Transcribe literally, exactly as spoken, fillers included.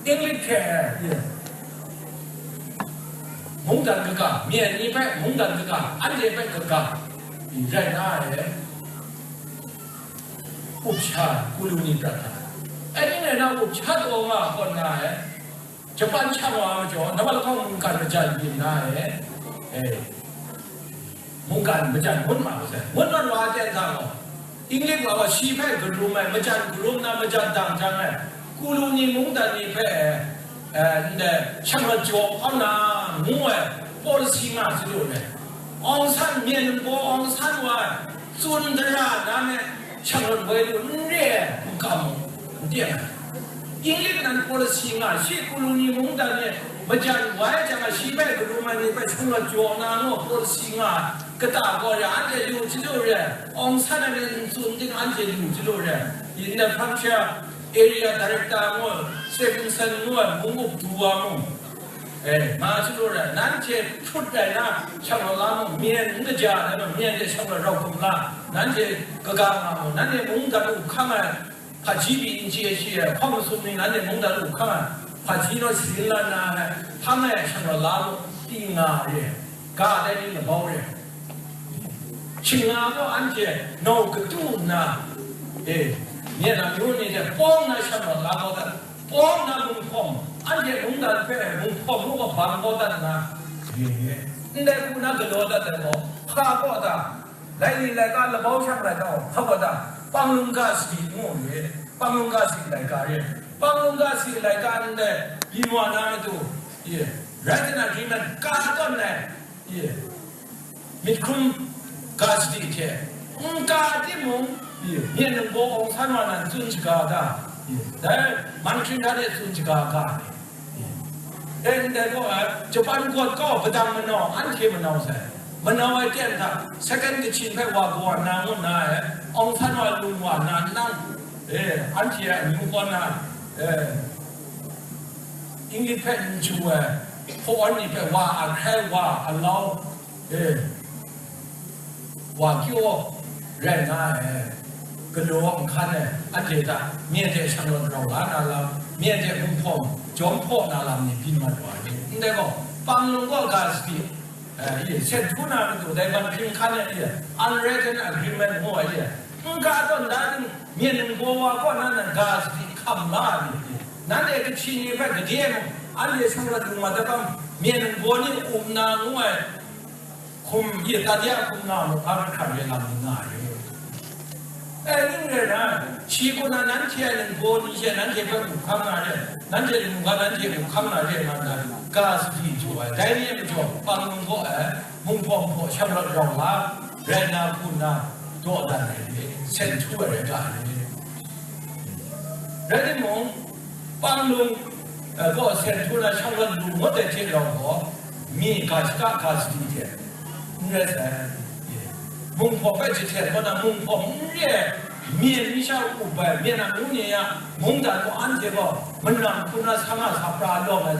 English hte mungdan kaga, myen ni hpe mungdan kaga, anhte hpe kaga, rai nga ai. Upsha, kulu ni prat hta. Ai ning rai na, upsha taw nga kawn nga ai. Japan shang wa majaw, nambat lahkawng mungkan majan byin nga ai. Eh. Mungkan majan ngut ma masai. Ngut mat wa ai ten hta gaw, English wa gaw shi hpe karum ai, majan karum na majan dang jang ai. Kulu ni mungdan ni hpe, eh, ndai, shang lat jaw kau na ngu ai policy nga sa lu ai. Aung San myen nbu Aung San wa tsun dara na me shang lat woi lu n re ai, n kam, n teng ai. English nan policy nga, shi kulu ni mungdan ni majan wai jang a, shi bai karum ai ni bai shung la jaw na ngu policy nga, kata gaw re, anhte lu chyalu re, Aung San a myit n tsun ting anhte lu chyalu re, in the future area director ngu, Stevenson ngu, mung up du wa mu. Eh, nga chyalu re, nanhte hprut rai na, shang la la mu, myen n kaja ai ma, myen de shang la rau hkum la, nanhte kaga nga mu, nanhte mungdan u hkang ai, hpaji pyi n chye chye ai, hkawng masum ni nanhte mungdan u hkang ai, hpaji naw sharin la na ai, hpang ai shang la la mu, ting nga re, ga dai ni labau re. Shing nga gaw anhte nau katu nna, e, myen amyu ni hte pawng na shang la la kau dat, pawng na munghpawm, anhte mungdan hpe munghpawm ngu hpang kau dat nna, e, ndai hku na galaw dat ai gaw, hpa kaw ta, laili laika labau shang rai ta, hpa kaw ta, panglung ga sadi ngu re, panglung ga sadi laika re, panglung ga sadi laika ndai byin wa na matu, e, Written Agreement ka tawn ai, e, myit hkrum ga sadi hte, n ka timung, myen ningbaw Aung San wa nan tsun shaga ta? Dai man hkring hta de tsun shaga ga ni? E, ndai gaw, e, Japan kaw padang manau, anhte manau sai. Manau ai ten hta, second Kachin hpe wa kaw na ngu na e, Aung San wa lung wa na nang, e, anhte a amyu kaw na, e, English hpe n chyu ai, hpaw ni hpe wa a hkrai wa a lau, e, wa kyaw rai nga ai, galaw nhkan ai, anhte hta, myen hte shang rawt rau la na lam, myen hte munghpawm jawm hpaw na lam ni byin mat wa ai. Ndai gaw, panglung gaw ga sadi, e, sen htu na matu dai man hkring hkan ai, e, unwritten agreement ngu ai, e, n ka tawn da ting, myen ningbaw wa kaw na nan ga sadi hkam la ai ni, nanhte Kachin ni hpe gade mung, anhte shang rawt lu mat da bam, myen ningbaw ni um na ngu ai, hkum, ye, tat ya hkum nga mu, hpa hkra re lam ni nga ai. E, ning rai na, shi kaw na nanhte a ningbaw ni she nanhte hpe mu hkam na re, nanhte mungga nanhte mu hkam na re nga na, ga sadi jaw ai. Dai ni e majaw, panglung gaw ai, munghpawm hpaw shang rawt rau la, rai na hku na, dawdan ai re, sen htu ai rai ga ai re. Rai timung, panglung, e, gaw sen htu na shang rawt lu ngut ai hte rau gaw, mi ga shaka ga sadi hte n rai sai. Munghpawm hpe jahten kaw na, munghpawm n re ai, myen ni sha up ai, myen amyu ni a mungdan gaw anhte gaw manam hku na sa nga sa pra lawm ai,